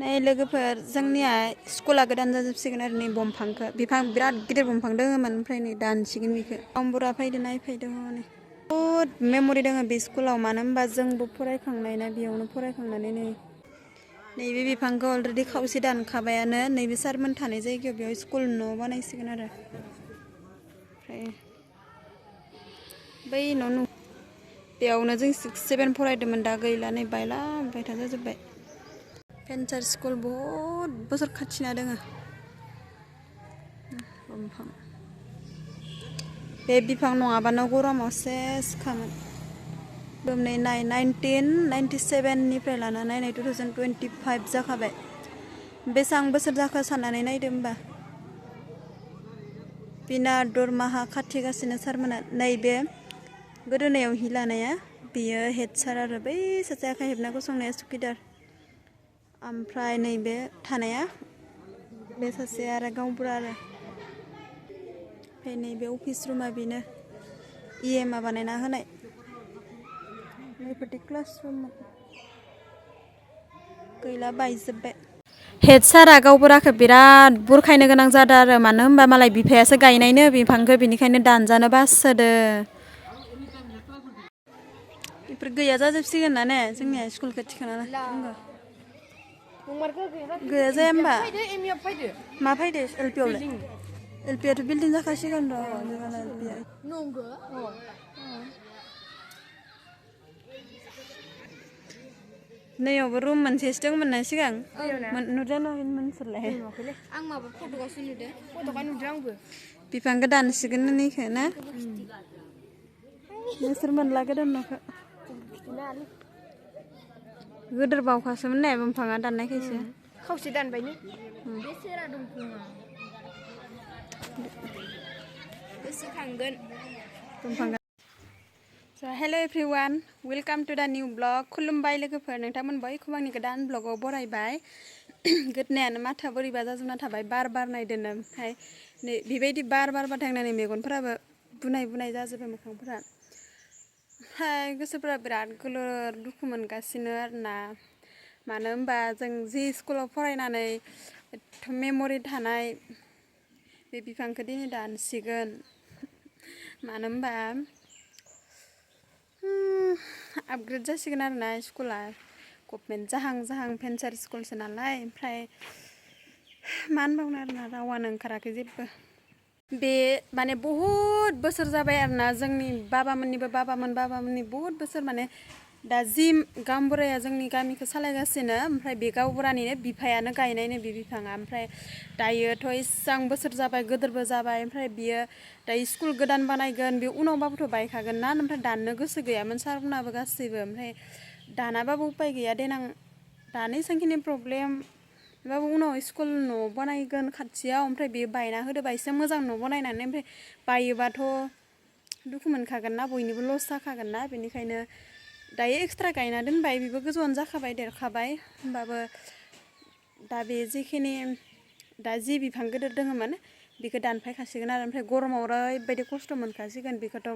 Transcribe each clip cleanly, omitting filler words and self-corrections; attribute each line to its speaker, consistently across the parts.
Speaker 1: नै लोगोफोर जोंनिया स्कुला गोदान जाजोबसिगोन आरो नै बंफांखौ बिफां बिराद गिदिर बंफां दोङोमोन ओमफ्राय नै दानसिगोन बेखौ अम्बुरा फैदो नायफैदो हनै बहुद मेम'रि दोङो बे स्कुलाव मानो होनबा जोंबो फरायखांनाय ना बेयावनो फरायखांनानै नैबे बिफांखौ अलरेडि खावसे दानखाबायानो नैबे सारमोन थानाय जायगायाव बेयाव स्कुल न' बानायसिगोन आरो ओमफ्राय बै न' बेयावनो जों 6-7 फरायदोंमोन दा गैला नै बायला बायथा जाजोब्बाय भेन्सार स्कुल बहुद बोसोर खाथिना दोङो दंफां बे बिफां नङाबानो गरमाव सेसखामोन नै 1997 निफ्राय लानानै 2025 जाखाबाय बेसेबां बोसोर जाखो साननानै नायदो होमबा बिना दरमाहा खाथिगासिनो सारमोना नैबे गोदोनायाव हि लानाया बियो हेड सार आरो बै सासे आखाइ हेबना गसंनाया सुकिदार ओमफ्राय नैबे थानाया बे सासे आरो गावबुरा आरो ओमफ्राय नैबे अफिस रुमा बेनो EMA बानायना होनाय बेफोरदि क्लास रुम गैला बायजोब्बाय हेड सारा गावबुराखौ बिराद बुरखायनो गोनां जादों आरो मानो होनबा मालाय बिफायासो गायनायनो बिफांखौ बिनिखायनो दानजानो बासोदो बेफोर गैया जाजोबसिगोन ना ने जोंनिया स्कुलखौ थिखांना गैया जाया होमबा मा फैदो LP आवलाय LPआथ' बिल्डिं जाखासिगोन र' नैयावबो रुम मोनसेसो दंमोन ना सिगां नुदों नोंसोरलाय आं माबा फट'आवसो नुदों फट'आ नुदों आंबो बिफांखौ दानसिगोन नैखौ ना नोंसोर मोनला गोदान न'खौ गोदोर बावखासोमोन नाय दंफाङा दाननायखायसो खावसे दानबायनो बे सेरा दंफाङा गोसोखांगोन दंफाङा हेल' एभ्रिवान वेलकाम टु दा निउ ब्लग खुलुमबाय लोगोफोर नोंथांमोन बयखौबो आंनि गोदान ब्लगाव बरायबाय गोदनायानो माथा बोरैबा जाजोबना थाबाय बार बारनायदोनो ओमफ्राय नै बेबायदि बार बारबाथाय आंना मेगनफोराबो बुनाय बुनाय जाजोबो मोखांफोरा ओमफ्राय गोसोफोरा बिराद गोलोर दुखु मोनगासिनो आरोना मानो होनबा जों जि स्कुलाव फरायनानै एथ' मेम'रि थानाय बे बिफांखौ दिनै दानसिगोन मानो होनबा आपग्रेड जासिगोन आरोना स्कुला गभर्नमेन्ट जाहां भेन्सार स्कुलसो नालाय ओमफ्राय मा होनबावनो आरोना रावानो ओंखाराखै जेबो बे माने बहुद बोसोर जाबाय आरोना जोंनि बाबामोननि बहुद बोसोर माने दा जि गावबुराया जोंनि गामिखौ सालायगासिनो ओमफ्राय बे गावबुरानिनो बिफायानो गायनायनो बे बिफाङा ओमफ्राय दायोथ' इसां बोसोर जाबाय गोदोरबो जाबाय ओमफ्राय बियो दायो स्कुल गोदान बानायगोन बे उनावबाबोथ' बायखागोन ना ओमफ्राय दाननो गोसो गैयामोन सारमोनाबो गासैबो ओमफ्राय दानाबाबो उपाय गैया देनां दानो एसांखिनि प्रब्लेम होमबाबो उनाव स्कुल न' बानायगोन खाथियाव ओमफ्राय बेयो बायना होदोबा एसे मोजां न' बानायनानै ओमफ्राय बायोबाथ' दुखु मोनखागोन ना बयनिबो लस जाखागोन ना बेनिखायनो दायो एक्सट्रा गायना दोनबाय बेबो गोजौआनो जाखाबाय देरखाबाय होमबाबो दा बे जिखिनि दा जि बिफां गिदिर दङमोन बेखौ दानफायखासिगोन आरो ओमफ्राय गरमाव ओरैबायदि खस्थ' मोनखासिगोन बेखौथ'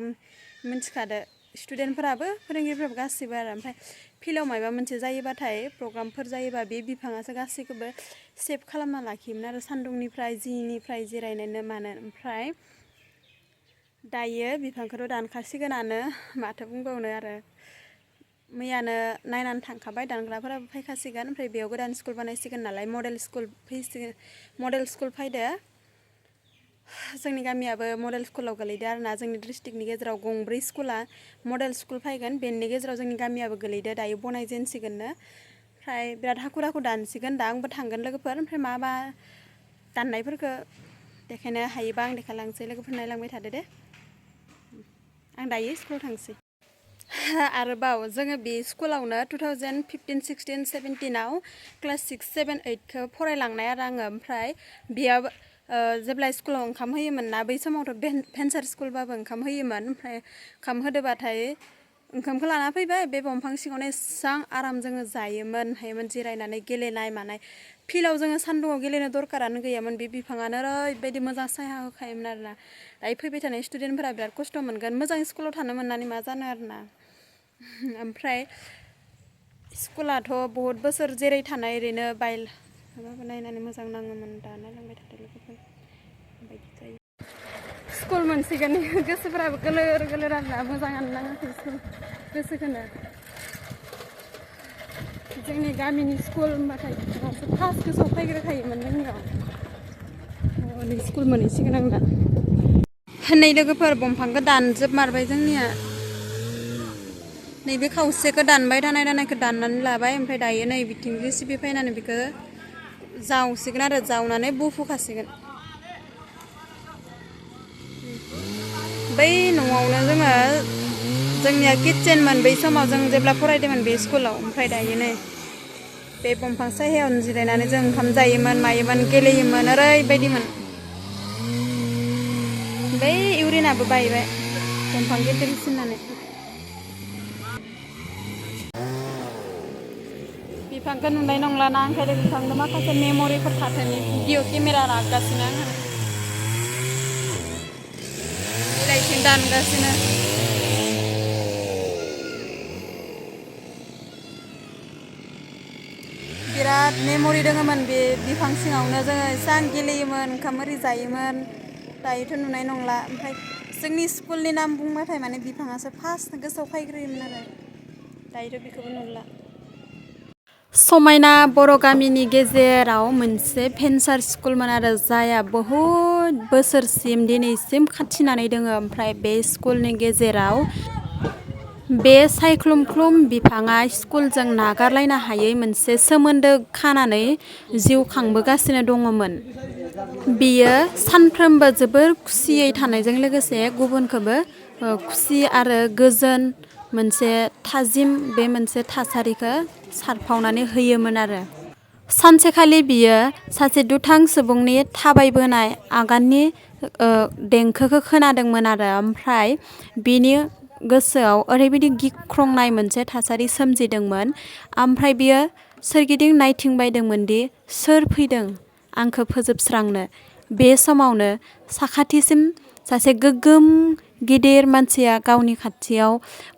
Speaker 1: मिन्थिखादो स्टुडेन्टफोराबो फोरोंगिरिफोराबो गासैबो आरो ओमफ्राय फिल्डआव माबा मोनसे जायोबाथाय प्रग्रामफोर जायोबा बे बिफाङासो गासैखौबो सेभ खालामना लाखियोमोन आरो सान्दुंनिफ्राय जिनिफ्राय जिरायनोनो मानो ओमफ्राय दायो बिफांखौथ' दानखासिगोनानो माथो बुंबावनो आरो मैयानो नायनानै थांखाबाय दानग्राफोराबो फैखासिगोन ओमफ्राय बेयाव गोदान स्कुल बानायसिगोन नालाय मडेल स्कुल फैदो जोंनि गामियाबो मडेल स्कुलाव गोलैदो आरोना जोंनि डिस्ट्रिक्टनि गेजेराव गंब्रै स्कुला मडेल स्कुल फैगोन बेनि गेजेराव जोंनि गामियाबो गोलैदो दायो बनायजेनसिगोननो ओमफ्राय बिराद हाखु दाखु दानसिगोन दा आंबो थांगोन लोगोफोर ओमफ्राय माबा दाननायफोरखौ देखायनो हायोबा आं देखायलांसै लोगोफोर नायलांबाय थादो दे आं दायो स्कुलाव थांसै आरोबाव जोङो बे स्कुलावनो 2015-16-17 क्लास 6-7-8खौ फरायलांनाय आरो आङो ओमफ्राय बेयाव जेब्ला स्कुलाव ओंखाम होयोमोन ना बै समावथ' भेन्सार स्कुलबाबो ओंखाम होयोमोन ओमफ्राय ओंखाम होदोबाथाय ओंखामखौ लाना फैबाय बे दंफां सिङावनो एसां आराम जोङो जायोमोन हायोमोन जिरायनानै गेलेनाय मानाय फिल्डआव जोङो सान्दुङाव गेलेनो दरकारानो गैयामोन बे बिफाङानो ओरैबायदि मोजां साया होखायोमोन आरोना दायो फैबाय थानाय स्टुडेन्टफोरा बिराद खस्थ' मोनगोन मोजां स्कुलाव थानो मोननानै मा जानो आरोना ओमफ्राय स्कुलाथ' बहुत बोसोर जेरै थानाय ओरैनो बाइल माबा नायनानै मोजां नाङोमोन दा नायलांबाय थादों लोगोफोर बायदि जायो स्कुल मोनसिगोन गोसोफोराबो गोलोर गोलोर आरोना मोजाङानो नाङाखै स्कुल गोसोखौनो जोंनि गामिनि स्कुल होनबाथाय फार्स्ट गोसोआव फैग्रोखायोमोन जोंनियाव नै स्कुल मोनहैसिगोन आं दा नै लोगोफोर दंफांखौ दानजोबमारबाय जोंनिया नैबे खावसेखौ दानबाय दानायखौ दाननानै लाबाय ओमफ्राय दायो नै बिथिं जेसिबि फैनानै बेखौ जावसिगोन आरो जावनानै बुफुखासिगोन बै न'आवनो जोङो जोंनिया किटचेनमोन बै समाव जों जेब्ला फरायदोंमोन बे स्कुलाव ओमफ्राय दायो नै बे दंफां सायहायावनो जिरायनानै जों ओंखाम जायोमोन मायोमोन गेलेयोमोन ओरैबायदिमोन बै इउरिनाबो बायबाय दंफां गेदेरसिननानै बिफांखौ नुनाय नंलाना ओंखायनो बिफांनो माखासे मेम'रिफोर थाथोंनि भिडिअ केमेरा लागासिनो आङो बिलाइथिं दानगासिनो बिराद मेम'रि दङमोन बे बिफां सिङावनो जोङो एसां गेलेयोमोन ओंखाम ओरि जायोमोन दायोथ' नुनाय नंला ओमफ्राय जोंनि स्कुलनि नाम बुंबाथाय माने बिफाङासो फार्स्ट गोसोआव फैग्रोयोमोन आरो दायोथ' बेखौबो नुला समायना बर' गामिनि गेजेराव मोनसे भेन्सार स्कुलमोन आरो जायहा बहुद बोसोरसिम दिनैसिम खाथिनानै दोङो ओमफ्राय बे स्कुलनि गेजेराव बे सायख्लुमख्लुम बिफाङा स्कुलजों नागारलायनो हायै मोनसे सोमोन्दो खानानै जिउ खांबोगासिनो दङमोन बियो सानफ्रोमबो जोबोर खुसियै थानायजों लोगोसे गुबुनखौबो खुसि आरो गोजोन मोनसे थाजिम बे मोनसे थासारिखौ सारफावनानै होयोमोन आरो सानसेखालि बियो सासे दुथां सुबुंनि थाबायबोनाय आगाननि देंखोखौ खोनादोंमोन आरो ओमफ्राय बिनि गोसोआव ओरैबायदि गिख्रंनाय मोनसे थासारि सोमजिदोंमोन ओमफ्राय बियो सोरगिदिं नायथिंबायदोंमोन दि सोर फैदों आंखौ फोजोबस्रांनो बे समावनो साखाथिसिम सासे गोगोम गिदिर मानसिया गावनि खाथियाव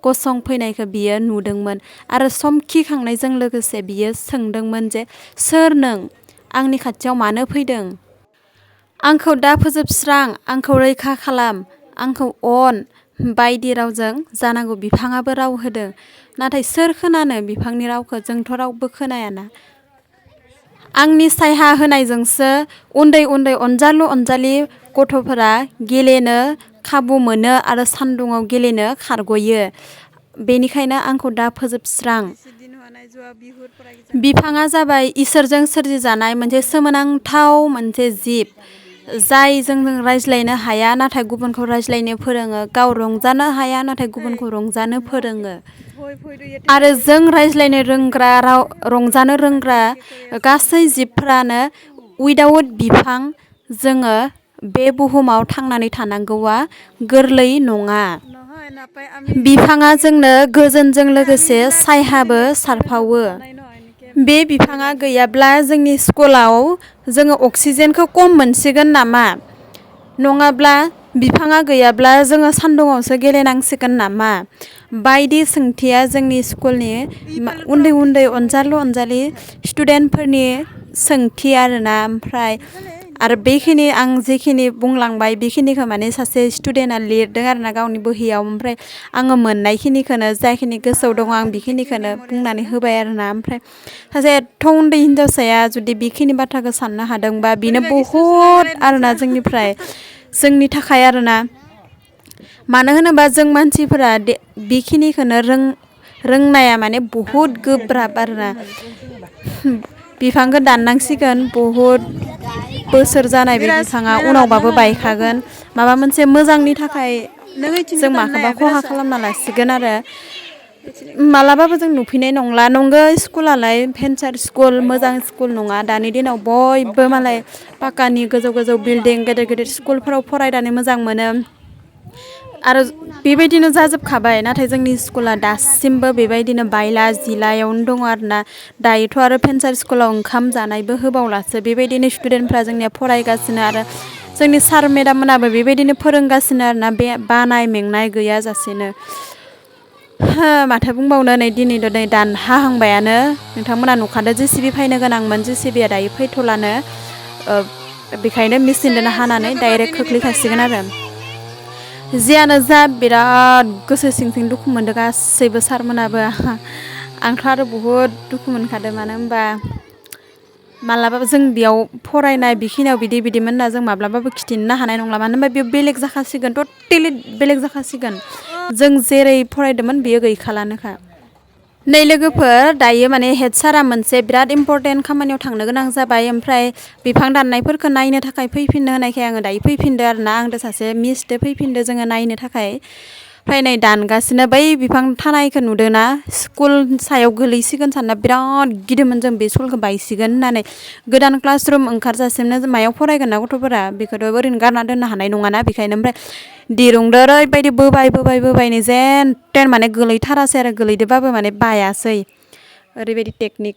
Speaker 1: गसंफैनायखौ बियो नुदोंमोन आरो समखिखांनायजों लोगोसे बियो सोंदोंमोन जे सोर नों आंनि खाथियाव मानो फैदों आंखौ दा फोजोबस्रां आंखौ रैखा खालाम आंखौ अन बायदि रावजों जानांगौ बिफाङाबो राव होदों नाथाय सोर खोनानो बिफांनि रावखौ जोंथ' रावबो खोनायाना आंनि सायहा होनायजोंसो उन्दै उन्दै अनजालु अनजालि गथ'फोरा गेलेनो खाबु मोनो आरो सान्दुङाव गेलेनो खारग'यो बेनिखायनो आंखौ दा फोजोबस्रां बिफाङा जाबाय इसोरजों सोरजिजानाय मोनसे सोमोनांथाव मोनसे जिब जाय जोंजों रायज्लायनो हाया नाथाय गुबुनखौ रायज्लायनो फोरोङो गाव रंजानो हाया नाथाय गुबुनखौ रंजानो फोरोङो आरो जों रायज्लायनो रोंग्रा राव रंजानो रोंग्रा गासै जिबफ्रानो उइदाउट बिफां जोङो बे बुहुमाव थांनानै थानांगौआ गोरलै नङा बिफाङा जोंनो गोजोनजों लोगोसे सायहाबो सारफावो बे बिफाङा गैयाब्ला जोंनि स्कुलाव जोङो अक्सिजेनखौ खम मोनसिगोन नामा नङाब्ला बिफाङा गैयाब्ला जोङो सान्दुङावसो गेलेनांसिगोन नामा बायदि सोंथिया जोंनि स्कुलनि उन्दै उन्दै अनजालु अनजालि स्टुडेन्टफोरनि सोंथि आरोना ओमफ्राय आरो बेखिनि आं जेखिनि बुंलांबाय बेखिनिखौ माने सासे स्टुडेन्टआ लिरदों आरोना गावनि बोहियाव ओमफ्राय आङो मोननायखिनिखौनो जाखिनि गोसोआव दङ आं बेखिनिखौनो बुंनानै होबाय आरोना ओमफ्राय सासे एथ' उन्दै हिन्जावसाया जुदि बेखिनि बाथ्राखौ साननो हादोंबा बेनो बहुद आरोना जोंनि थाखाय आरोना मानो होनोबा जों मानसिफोरा बेखिनिखौनो रोंनाया माने बहुद गोब्राब आरोना बिफांखौ दाननांसिगोन बहुद बोसोर जानाय बे बिफाङा उनावबाबो बायखागोन माबा मोनसे मोजांनि थाखाय जों माखौबा खहा खालामना लासिगोन आरो मालाबाबो जों नुफिननाय नंला नंगौ स्कुलालाय भेन्सार स्कुल मोजां स्कुल नङा दानि दिनाव बयबो मालाय पाकानि गोजौ गोजौ बिल्डिं गेदेर गेदेर स्कुलफोराव फरायनानै मोजां मोनो आरो बेबायदिनो जाजोबखाबाय नाथाय जोंनि स्कुला दासिमबो बेबायदिनो बायला जिलायावनो दङ आरोना दायोथ' आरो भेन्सार स्कुलाव ओंखाम जानायबो होबावलासो बेबायदिनो स्टुडेन्टफ्रा जोंनिया फरायगासिनो आरो जोंनि सार मेडाम मोनाबो बेबायदिनो फोरोंगासिनो आरोना बे बानाय मेंनाय गैयाजासेनो माथो बुंबावनो नै दिनैथ' नै दान हाहांबायानो नोंथांमोना नुखादो जेसिबि फैनो गोनांमोन जेसिबिया दायो फैथ'लानो बेखायनो मेचिनजोंनो हानानै डाइरेक्ट खोख्लैखासिगोन आरो जियानो जा बिराद गोसो सिं सिं दुखु मोनदों गासैबो सारमोनाबो आंथ' आरो बुहुद दुखु मोनखादों मानो होनबा मालाबाबो जों बेयाव फरायनाय बेखिनियाव बिदिमोन होनना जों माब्लाबाबो खिथिनो हानाय नंला मानो होनबा बेयाव बेलेग जाखासिगोन टटेलि बेलेग जाखासिगोन जों जेरै फरायदोंमोन बेयो गैखालानोखा नै लोगोफोर दायो माने हेड सारा मोनसे बिराद इम्परटेन्ट खामानियाव थांनो गोनां जाबाय ओमफ्राय बिफां दाननायफोरखौ नायनो थाखाय फैफिननो होनायखाय आङो दायो फैफिनदो आरोना आंदो सासे मिसदो फैफिनदो जोङो नायनो थाखाय ओमफ्राय नै दानगासिनो बै बिफां थानायखौ नुदोंना स्कुल सायाव गोलैसिगोन सानना बिराद गिदोंमोन जों बे स्कुलखौ बायसिगोन होननानै गोदान क्लासरुम ओंखारजासिमनो मायाव फरायगोन ना गथ'फोरा बेखौथ' ओरैनो गारना दोननो हानाय नङाना बेखायनो ओमफ्राय दिरुंदो ओरैबायदि बोबायनो जेन टेन माने गोलैथारासै आरो गोलैदोबाबो माने बायासै ओरैबायदि टेकनिक